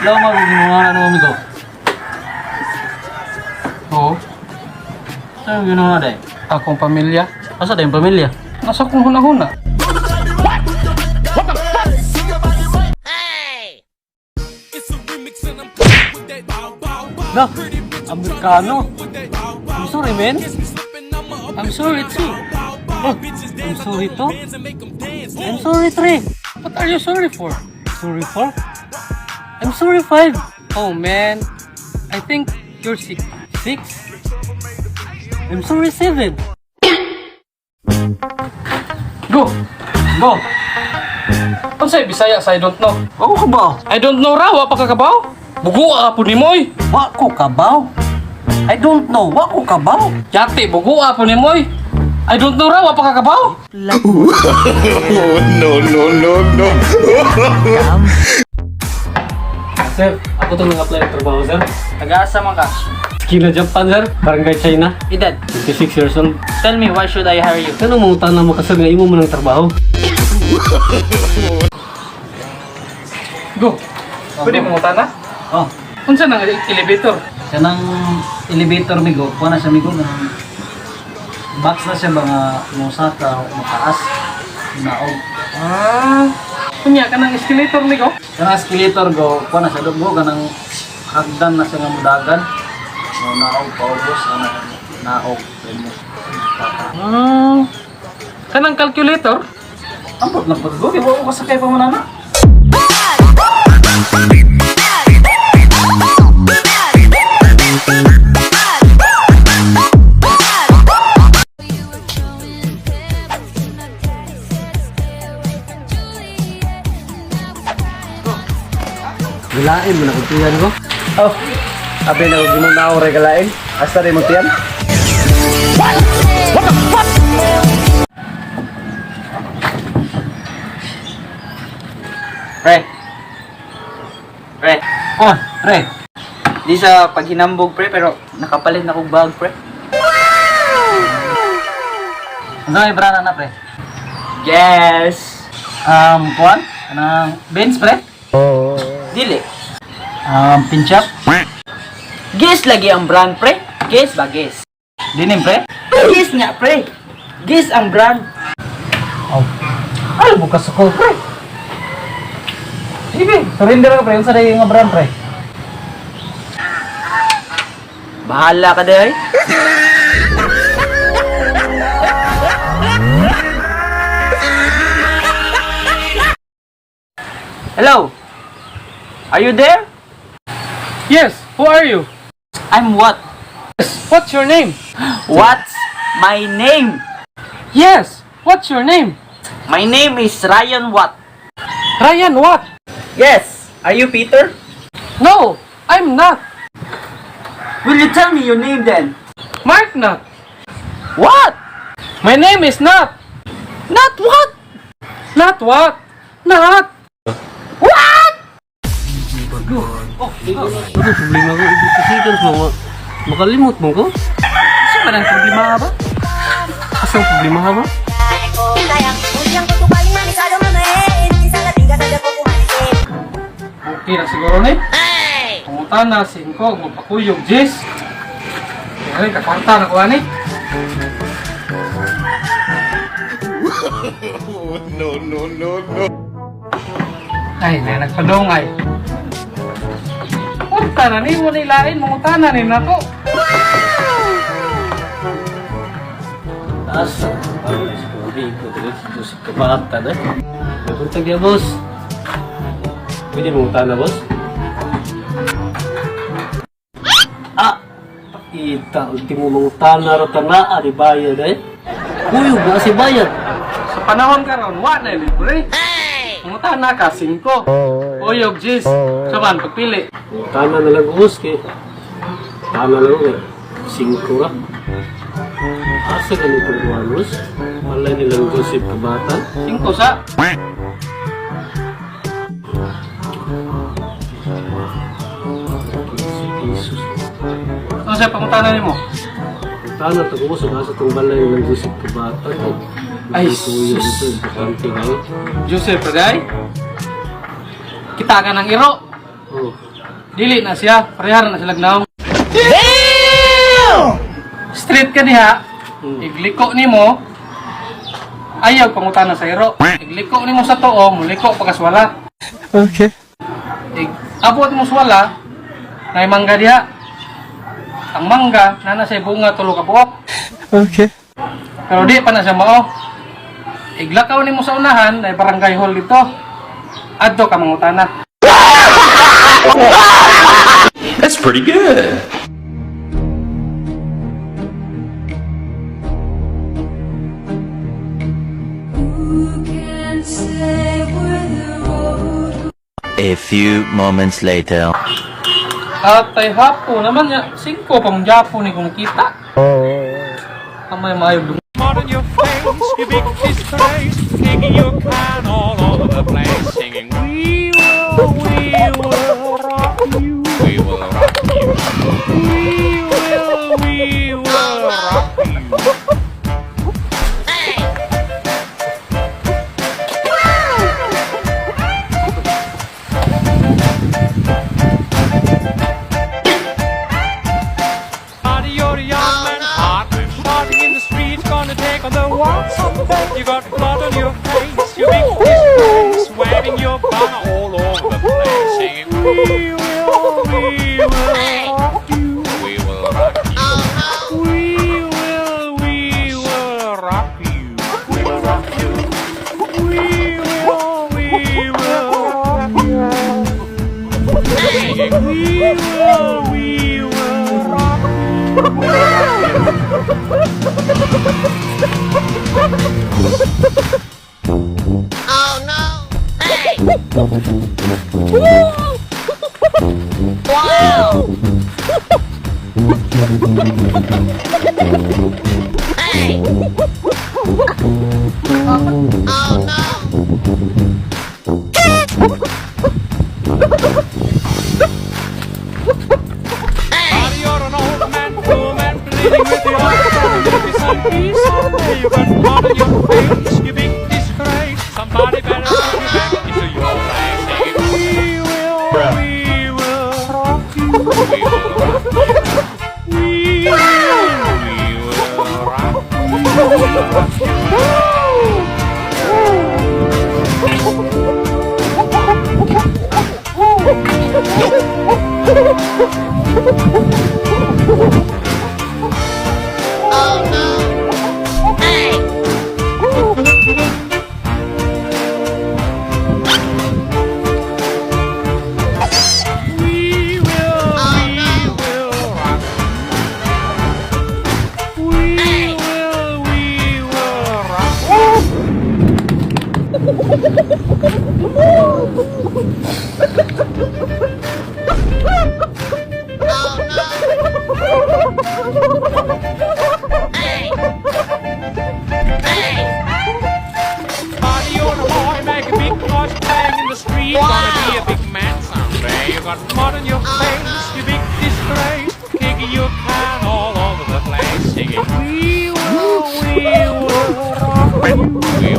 Lawa mo ginawa na amigo. Oo. Saan yung ginawa day? Akong pamilya. Asa day yung pamilya? Nasa kong huna-huna. No, Amerikano. I'm sorry, man. I'm sorry too. Oh, I'm sorry too. I'm sorry, three. What are you sorry for? Sorry four. I'm sorry, five. Oh man, I think you're sick. Six. I'm sorry, seven. Go! Go. Unsay Bisaya sa I don't know? Ako ka ba? I don't know ra, wa pa ka kabaw? Bugo ka po ni Moy. Wa ko kabaw. I don't know. Wa ko kabaw. Yati, bugo ka po ni Moy. I don't know ra, wa pa ka kabaw? Oh, no, no, no, no. Sir, ako itong nag-apply ng trabaho, sir. Taga-asa man ka? Skina Japan, sir. Barangay China. Edad, 56 years old. tell me, why should I hire you? Kano mong na mo kasal nga imo mo ng trabaho? Go. Pwede mo na? Oh, Unsa nang elevator? kanang elevator migo, kuha na siya migo kanang box na siya mga mosaka mataas naog. Ah. Kunya kanang escalator ni ko. Kanang escalator go, kuha na siya go kanang hagdan na siya nga mudagan. No, naog paubos ana naog primo. Ah. Kanang calculator? Ambot lang pag go, di ba ko kasakay pa man ana? Gulain mo na kung tiyan ko. Oh, abi na kung na ako regalain. Asta rin mo tiyan? Pre. Pre. Oh, pre. Di sa paghinambog, pre, pero nakapalit na kong bag, pre. Ano may brana na, pre? Yes! Kuan? Anang Benz, pre? Dili. Pinchap? Guess lagi ang brand, pre. Guess ba, guess? Dinim, pre? Guess nga, pre. Guess ang brand. Oh. Ay, bukas ako, pre. Sige, surrender ka, pre. Unsa day nga brand, pre? Bahala ka day. Hello? Are you there? Yes, who are you? I'm what? Yes, what's your name? What's my name? Yes, what's your name? My name is Ryan Watt. Ryan what? Yes. Are you Peter? No, I'm not. Will you tell me your name then? Mark not. What? My name is not. Not what? Not what? Not. What? Ano problema ko? Ibig mo, makalimot mo ko? Saan ba ang problema ba? Asang problema ka ba? Okay na siguro ni. Panguta na, 5, magpakuyog, Jis. Kaya kakwarta na kuha ni. No, no, no, no. Ay, na nagpadong ay. Unta na ni mo nilain, manguta na ni nako. Asa? Ay, sorry ko. Dali si Joseph Kabata na. Naguntag niya, boss. Pwede mong na, boss? Ah! Pakita, ultimo mangutana ra ta na, ari bayad eh. Kuyog na si bayad. Sa panahon karon, wa na libre. Manguta na ka, 5. Uyog, Jis. Saban, pagpili. Mangutana na lang, boss, kay. Tana lang, eh. Singko ra. Asa ganito buwan, boss? Malay nilang Joseph Kabata. 5 sa. Jesus. Ano sa pangutana nimo? Tana to ko sa nasa tong balay ng Joseph Kabata. Ay, sus. sus. Importante kayo. Joseph, paday. Kita ka ng iro. Oh. Dili na siya, parehar na sila naong. Damn! Straight ka diha, igliko nimo, ayaw pangutana sa iro. Igliko nimo sa tuo, muliko pagkaswala. Okay. Ig abot mo swala, nay mangga diha. Ang mangga, nana sa bunga tulo ka buok. Okay. Pero di pa na siya mao. Iglakaw nimo sa unahan, nay barangay hall dito. Adto ka mangutana. That's pretty good. Who can say where the road A few moments later. Atay hapo naman ya, singko pang japo ni kung kita. Amay maayo dum. On your face, you big disgrace, kicking your can all over the place, singing, we will rock you, we will rock you, we will rock you." Party, you're a young man, hot and partying in the streets, gonna take on the world someday. You got blood on your face, you big disgrace, waving your banner all over the place, singing, we will rock you, we will rock you, we will rock you, we will rock you, we will rock you, singing, we will rock you." Buddy, you're an old man, poor man, pleading with your peace and peace someday. You got blood on your face, you big disgrace. Somebody better put you back into your place. Singing, we will rock you. We will rock you. We will rock you. We will rock you. We will rock. We will rock. Buddy, you're a boy, make a big noise playing in the street. Gonna be a big man someday. You got mud on your face, you big disgrace. Kicking your can all over the place, singing, we will rock you. We